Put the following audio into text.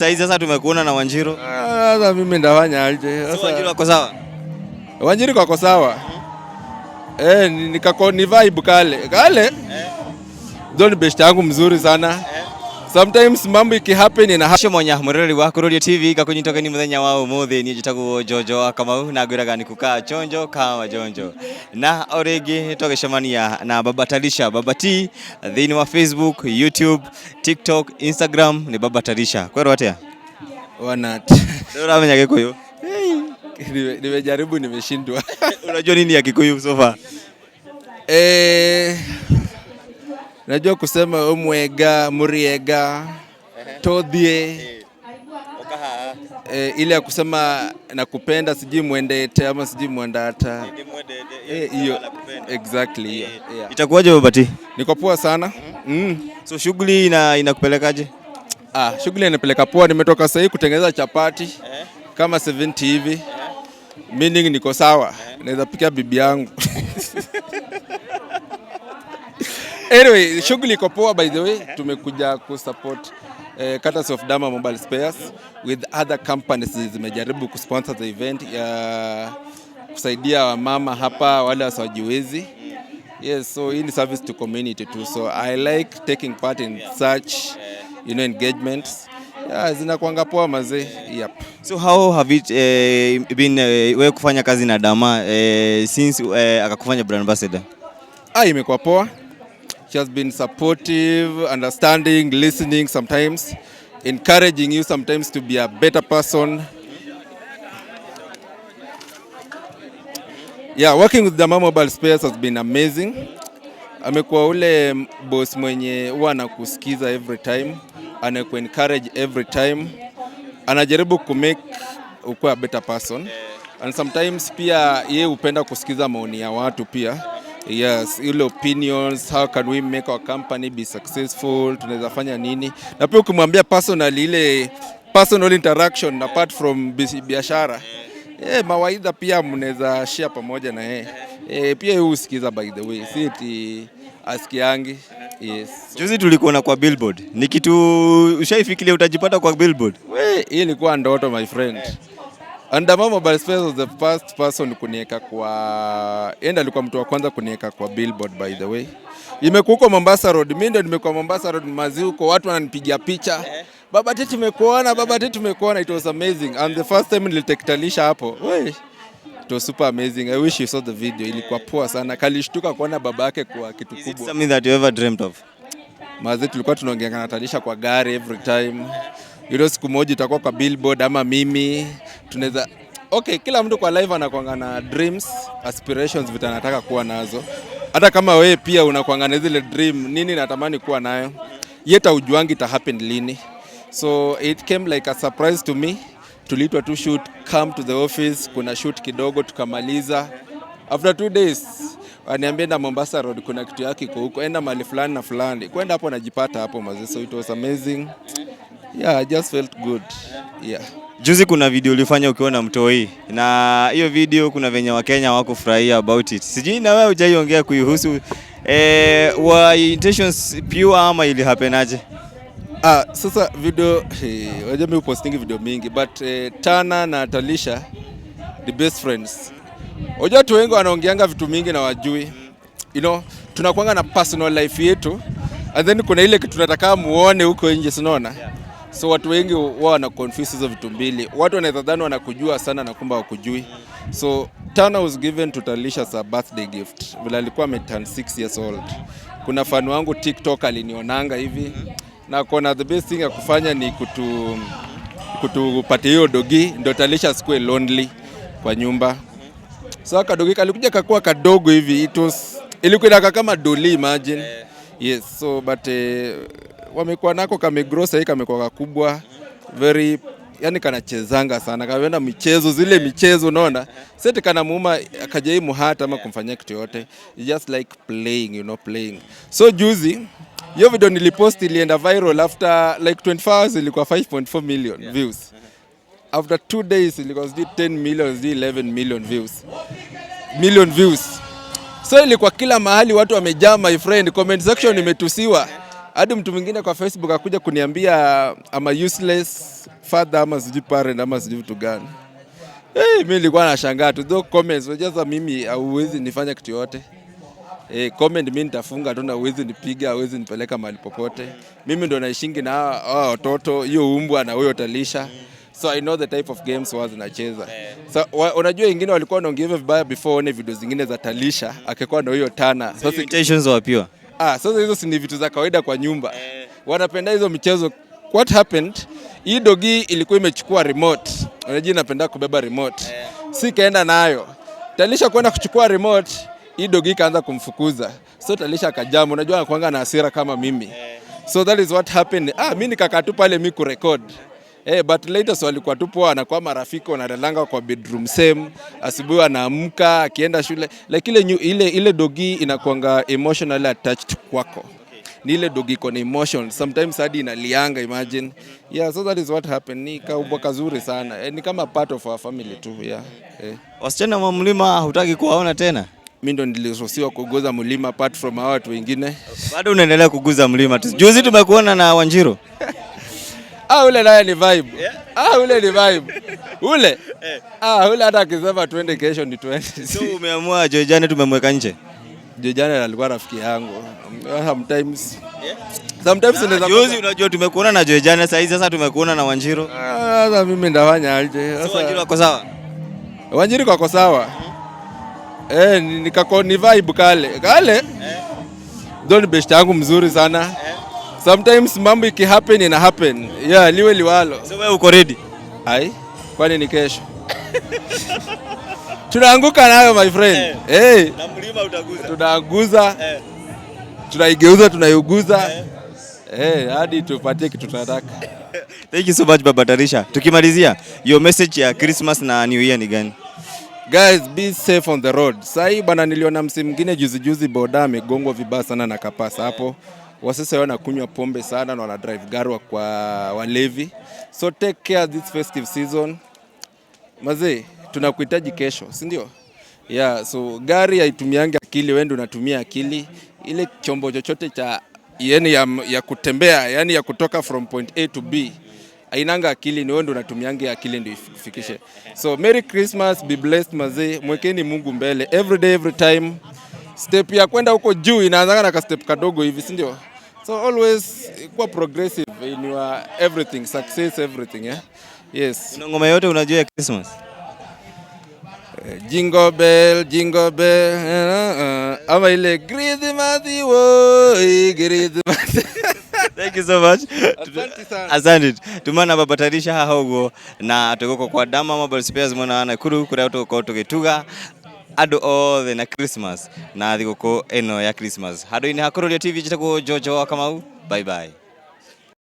Sasa sasa tumekuona na Wanjiru. Sasa mimi ndafanya aje? Sasa Wanjiru wako sawa? Wanjiru kako sawa. Eh, nikako ni vibe kale. Kale. Ndio ni best yangu mzuri sana. Sometimes mambo ikihappen ina Hacio monya muroreri wa Kururia TV gakunyitoka ni muthenya wa umuthi ni njitagwo Jojo wa Kamau na ngwiraga ni kukaa chonjo kama jonjo na o rĩngĩ twagĩcemania na Baba Talisha, Baba T thĩinĩ wa Facebook, YouTube, TikTok, Instagram ni Baba Talisha. Kwerwo atĩa? Wanat. Ndio ũramenya Gĩkũyũ? Nimejaribu, nimeshindwa. Unajua nini ya Kikuyu so far? Eh, najua kusema umwega, muriega, tothie. Eh, ile ya kusema nakupenda, sijui mwendete ama sijui mwendata. Eh, hiyo exactly hiyo. Yeah. Itakuwaje, Baba T? Niko poa sana. So shughuli inakupelekaje? Ah, shughuli inapeleka poa. Nimetoka sahii kutengeneza chapati kama 70 hivi. Meaning niko sawa. Naweza pikia bibi yangu. Anyway, shughuli iko poa by the way. Tumekuja kusupport Courtesy of Dama Mobile Spares with other companies zimejaribu kusponsor the event ya kusaidia wamama hapa wale wasiojiwezi. Yes, so hii ni service to community too. So I like taking part in such engagements. Yeah, zinakuanga poa mazee. Yep. So how have it been wewe kufanya kazi na Dama since akakufanya brand ambassador? Ah, imekuwa poa. She has been supportive, understanding, listening sometimes, encouraging you sometimes to be a better person. Yeah, working with Dama Mobile Spares has been amazing. Amekuwa ule boss mwenye huwa anakusikiza every time, anaku-encourage every time, anajaribu kumake ukuwe a better person. And sometimes pia yeye hupenda kusikiza maoni ya watu pia. Yes, ile opinions, how can we make our company be successful, tunaweza fanya nini? Na pia ukimwambia personally, ile personal interaction apart from biashara. Mawaidha pia mnaweza share pamoja na yeye. Pia yeye husikiza by the way, si eti asikiangi. Yes. Juzi tulikuona kwa billboard. Ni kitu ushaifikiria utajipata kwa billboard? We, hii ilikuwa ndoto, my friend. And Dama Mobile Spares was the first person kunieka kwa, yeye ndiye alikuwa mtu wa kwanza kunieka kwa billboard by the way. Imekuwa huko Mombasa Road, mimi ndio nimekuwa Mombasa Road mazi huko, watu wananipigia picha. "Baba T, tumekuona, Baba T, tumekuona." It was amazing. And the first time nilitake Talisha hapo, we, it was super amazing. I wish you saw the video. Ilikuwa poa sana. Kalishtuka kuona baba yake kwa kitu Is it kubwa. something that you ever dreamed of? Maze tulikuwa tunaongea na Talisha kwa gari every time. Siku moja itakuwa kwa billboard ama mimi tunaweza. Okay, kila mtu kwa life anakuanga na dreams, aspirations, vitu anataka kuwa nazo. Hata kama wewe pia unakuanga na zile dream, nini natamani kuwa nayo, yet haujuangi ita happen lini. So it came like a surprise to me. Tuliitwa tu shoot, come to the office, kuna shoot kidogo tukamaliza. After 2 days waniambia enda Mombasa Road, kuna kitu yake iko huko, enda mahali fulani na fulani. Kwenda hapo najipata hapo mazee, so it was amazing. Yeah, I just felt good. Yeah. Juzi kuna video ulifanya ukiwa na mtoi, na hiyo video kuna venye Wakenya hawakufurahia about it. Sijui na wewe hujaiongea kuihusu. Were intentions pure ama ili happen aje? Ah, sasa video, hey, unajua mimi postingi video mingi but Tana na Talisha the best friends. Unajua watu wengi wanaongeanga vitu mingi na wajui. Tunakuanga na personal life yetu and then kuna ile kitu tunataka muone huko nje, si unaona? So watu wengi wao wana confuse hizo vitu mbili. Watu wanaweza dhani wanakujua sana na kumbe hawakujui. So Tana was given to Talisha as a birthday gift. Vile alikuwa ameturn 6 years old. Kuna fan wangu TikTok alinionanga hivi na kona the best thing ya kufanya ni kutupatia hiyo dogi ndio Talisha asikuwe lonely kwa nyumba. So kadogi kalikuja kakuwa kadogo hivi, it was ilikuwa inakaa kama doli, imagine. Yes, so but wamekuwa nako kamegrow, sahii kamekuwa kakubwa very, yani kanachezanga sana, kaenda michezo, zile michezo unaona, seti kanamuuma akajai muhata ama kumfanyia kitu yote, just like playing, playing. So juzi hiyo video nilipost ilienda viral after like 24 hours ilikuwa 5.4 million views. After 2 days ilikuwa sijui 10 million, sijui 11 million views, million views. So ilikuwa kila mahali watu wamejaa, my friend, comment section imetusiwa. Hadi mtu mwingine kwa Facebook akuja kuniambia I'm a useless father ama sijui parent ama sijui vitu gani. Hey, mimi nilikuwa nashangaa tu though comments. Unajua sasa mimi hauwezi nifanya kitu yote. Comment mimi nitafunga tu na huwezi nipiga, huwezi nipeleka mahali popote. Mimi ndo naishingi na hawa watoto, hiyo umbwa na huyo Talisha. So I know the type of games huwa zinacheza. So unajua wengine walikuwa wanaongea hivyo vibaya before one video zingine za Talisha akikuwa na huyo Tana. So Sasa intentions were pure. Ah, sasa hizo si ni vitu za kawaida kwa nyumba. Wanapenda hizo michezo. What happened? Hii dogi ilikuwa imechukua remote. Unajua inapenda kubeba remote. Si kaenda nayo. Talisha kwenda kuchukua remote, hii dogi ikaanza kumfukuza. So Talisha akajam, unajua anakuanga na hasira kama mimi. So that is what happened. Ah, mimi nikakaa tu pale mimi kurecord. But later so walikuwa tu poa, anakuwa marafiki, wanalalanga kwa bedroom same. Asubuhi anaamka akienda shule. Like ile dogi inakuanga emotionally attached kwako. Ni ile dogi iko na emotion. Sometimes hadi inalianga, imagine. Yeah, so that is what happened. Ni kaubwa kazuri sana. Ni kama part of our family too, yeah. Wasichana wa mlima hutaki kuwaona tena? Mimi ndo niliruhusiwa kuguza mlima apart from hawa watu wengine. Bado unaendelea kuguza mlima tu. Juzi tumekuona na Wanjiru. Ah, ule naye ni vibe. Ah, ule ni vibe. Ule. Ah, ule hata akisema tuende kesho ni tuende. So umeamua Joy Janet tumemweka nje? Joy Janet alikuwa rafiki yangu. Sometimes unaweza Juzi unajua tumekuona na Joy Janet, sasa sasa tumekuona na Wanjiru. Ah, sasa mimi ndafanya aje? So Sasa Wanjiru ako sawa? Wanjiru kako sawa. Ni vibe kale. Kale. Don best yangu mzuri sana. Sometimes mambo iki happen ina happen. Yeah, liwe liwalo. So wewe uko ready? Ai, kwani ni kesho? Tunaanguka nayo, my friend. Hey, Na mlima utaguza. Tunaanguza, tunaigeuza, tunaiuguza. Hadi tupatie kitu tunataka. Thank you so much, Baba Talisha. Tukimalizia, your message ya Christmas na New Year ni gani? Guys, be safe on the road. Sahii bana, niliona msee mwingine juzi juzi boda amegongwa vibaya sana na kapasa hapo. Wasese wanakunywa pombe sana na wana drive gari kwa walevi. So take care this festive season. Mazee, tunakuhitaji kesho, si ndio? Yeah, so gari haitumiangi akili, wewe ndio unatumia akili. Ile chombo chochote cha yani ya kutembea, yani ya kutoka from point A to B ainanga akili, ni wewe ndio unatumianga akili ndio ifikishe. So Merry Christmas, be blessed mazee, mwekeni Mungu mbele every day, every time. Step ya kwenda huko juu inaanza na ka step kadogo hivi, si ndio? So always kuwa progressive in your everything, success everything, yeah? Yes. Una ngoma yote unajua ya Christmas? Jingle bell, jingle bell, ama ile Christmas wo, Christmas. Thank you so much. Asante sana. Asante. Tumana Baba Talisha haha ũguo na tũgũkũ kwa Dama Mobile Spares mwena wa Nakuru kũrĩa tũgũkorwo tũgĩtuga andũ othe na Christmas na thigũkũ ĩno ya Christmas. Handũ-inĩ ha Kururia TV, njĩtagwo Jojo wa Kamau. Bye bye.